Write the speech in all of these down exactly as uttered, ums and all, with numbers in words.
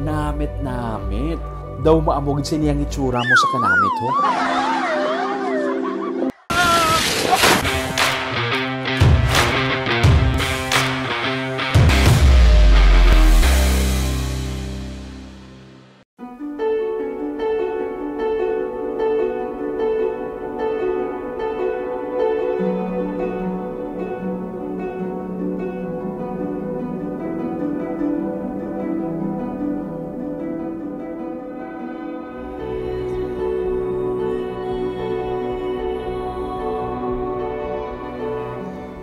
Namit-namit. Daw maamo gid sini ang itsura mo sa kanamit, ho?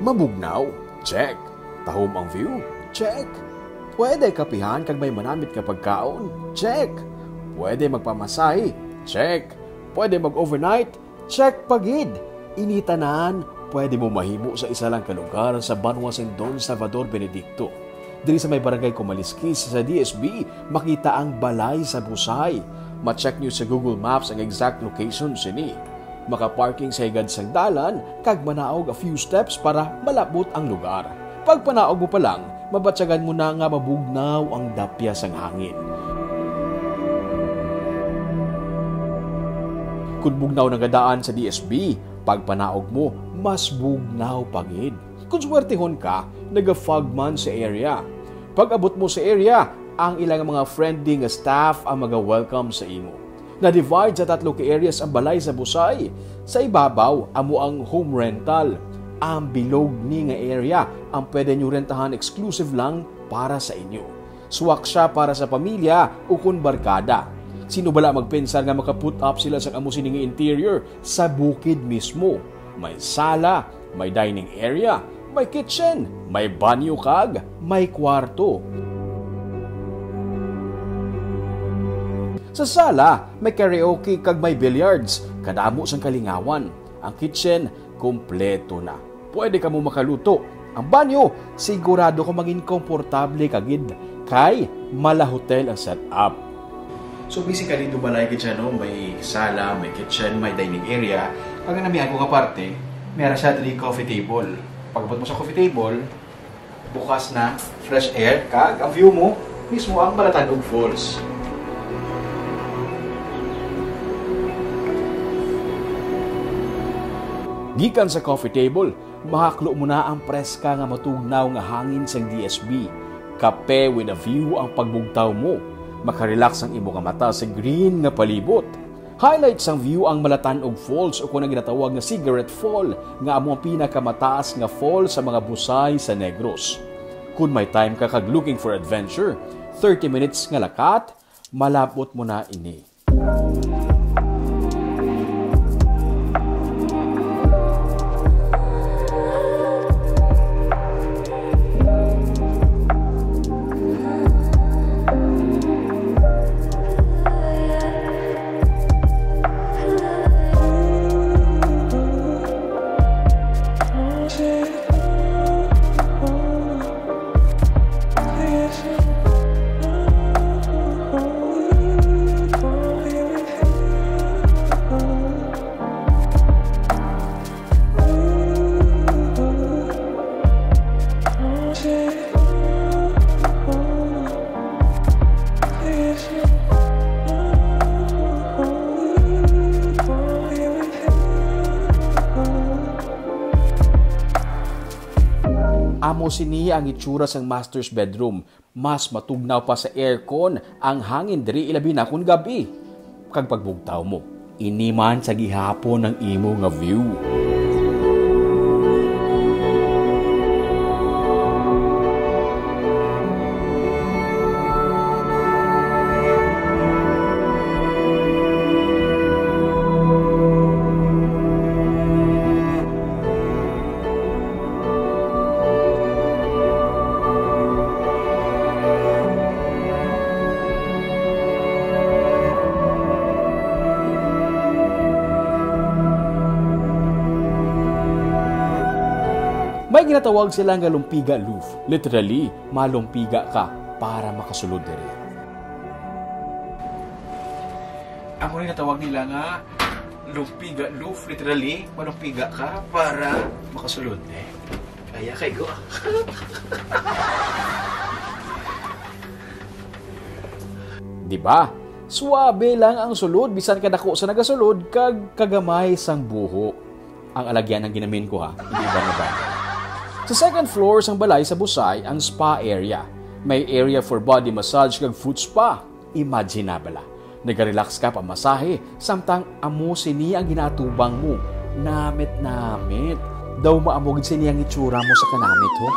Mabugnaw? Check. Tahom ang view? Check. Pwede kapihan kag may manamit nga pagkaon? Check. Pwede magpamasahe? Check. Pwede mag-overnight? Check pa gid. Ini tanan pwede mo mahimo sa isa lang ka lugar sa banwa sang Don Salvador Benedicto. Diri sa may barangay Kumaliskis sa D S B, makita ang Balay sa Busay. Ma-check niyo sa Google Maps ang exact location sini. Maka-parking sa higad sang dalan kag manaog a few steps para malabot ang lugar. Pagpanaog mo pa lang, mabatyagan mo na nga mabugnaw ang dapya sang hangin. Kon bugnaw na nga daan sa D S B, pagpanaog mo, mas bugnaw pa gid. Kon swertehon ka, naga-fog man sa area. Pag-abot mo sa area, ang ilang mga friendly nga staff ang maga-welcome sa imo. Na-divide sa tatlo ka areas ang Balay sa Busay. Sa ibabaw, amo ang home rental. Ang bilog ni nga area ang pwede nyo rentahan exclusive lang para sa inyo. Swak sia para sa pamilya ukon barkada. Sino bala magpensar nga maka-put up sila sang amo sini nga interior sa bukid mismo? May sala, may dining area, may kitchen, may banyo kag may kwarto. Sa sala, may karaoke kag may billiards, kadamo sang kalingawan. Ang kitchen, kompleto na. Pwede kamo makaluto. Ang banyo, sigurado ko mangin komportable ka gid, kay mala hotel ang setup. So, basically, dubalay gid siya, no? May sala, may kitchen, may dining area. Pag namihan ko nga parte, meron siya diri coffee table. Pag mo sa coffee table, bukas na, fresh air, kag ang view mo, mismo ang Malatanog Falls. Gikan sa coffee table, mahaklo mo na ang preska nga matugnaw nga hangin sang D S B. Kape with a view ang pagbugtaw mo. Makarelax ang imo nga mata sa green nga palibot. Highlight sang view ang Malatanog Falls, o kon ang ginatawag nga Cigarette Fall, nga amo ang pinakamataas nga fall sa mga Busay sa Negros. Kun may time ka kag looking for adventure, thirty minutes nga lakat, malabot mo na ini. Amo sini ang itsura sang master's bedroom. Mas matugnaw pa sa aircon ang hangin diri, ilabi na kon gab-i. Kag pagbugtaw mo, ini man sa gihapon ang imo nga view. May ginatawag sila nga lumpiga loop. Literally, malumpiga ka para makasulod diri. Amo ni natawag nila nga lumpiga loop, literally, malumpiga ka para makasulod. Eh, kaya kay go. Di ba? Suabe lang ang sulod, bisan kadako sa nagasulod, kag kagamay sang buho. Ang alagyan ang ginamin ko, ha, hindi iban na bagay. Sa second floor sang balay sa Busay ang spa area. May area for body massage kag foot spa. Imagine na bala. Nagarelax ka, pamasahe, samtang amo sini ang ginaatubang mo. Namit-namit. Daw maamo gid sini ang itsura mo sa kanamit, ho?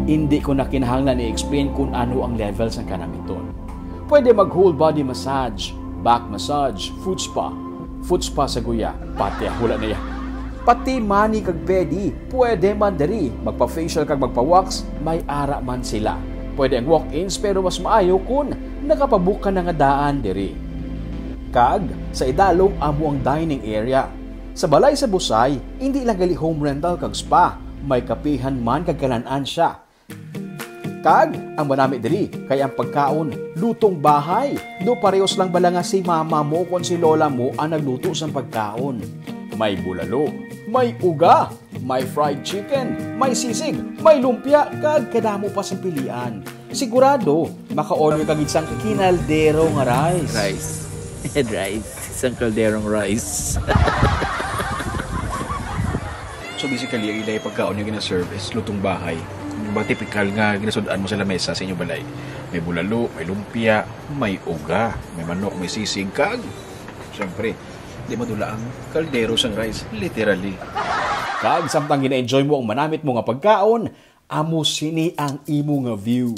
Hindi ko na kinahanglan i-explain kung ano ang level sang kanamiton. Pwede mag whole body massage, back massage, foot spa. Foot spa sa guya, pati hula na ya. Pati mani kag pedi, pwede man diri. Magpa-facial kag magpa-wax, may ara man sila. Pwede ang walk-ins, pero mas maayo kung nakapabook ka na nga daan diri. Kag sa idalom amo ang dining area. Sa balay sa Busay, hindi lang gali home rental kag spa, may kapihan man kag kalan-an siya. Kag ang manami diri kay ang pagkaon lutong bahay. Do parehos lang bala nga si mama mo kon si lola mo ang nagluto sang pagkaon? May bulalo, may uga, may fried chicken, may sisig, may lumpia, kag kadamo pa sing pilian. Sigurado, maka-order ka gid sang kinaldero nga rice. Rice. Rice. Isang kalderong rice. So basically, ang ilay pagkaon nga gina-serve is lutong bahay. Yung bang typical nga ginasud-an mo sa lamesa sa inyong balay. May bulalo, may lumpia, may uga, may manok, may sisig, kag, syempre, di madula ang kaldero sang rice, literally. Kag samtang gina-enjoy mo ang manamit mo nga pagkaon, amo sini ang imo nga view.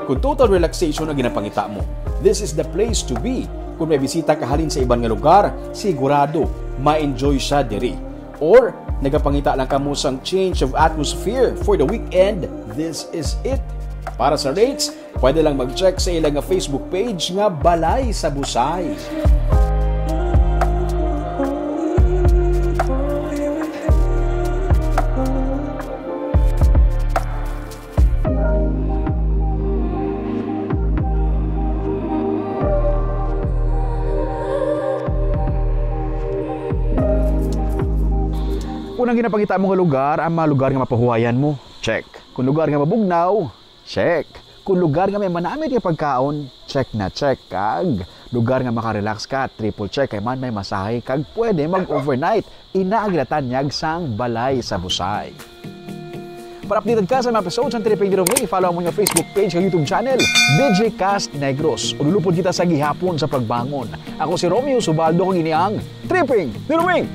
Kung total relaxation ang ginapangita mo, this is the place to be. Kung may bisita ka halin sa iban nga lugar, sigurado ma-enjoy siya diri. Or nagapangita lang kamo sang change of atmosphere for the weekend, this is it. Para sa rates, pwede lang mag-check sa ila nga Facebook page nga Balay sa Busay. Kung ang ginapangita mo nga lugar, ang mga lugar nga mapahuwayan mo, check. Kung lugar nga mabugnaw, check. Kung lugar nga may manamit nga pagkaon, check na check. Kag lugar nga makarelax ka, triple check. Kay man may masahe, kag pwede mag-overnight. Ina ang ginatanyag sang Balay sa Busay. Para updated ka sa mga episode sa Tripping ni Roming, i-follow ang mga Facebook page kag YouTube channel, Digicast Negros. Ululupod kita sa gihapon sa pagbangon. Ako si Romeo Subaldo, kag ini ang Tripping ni Roming!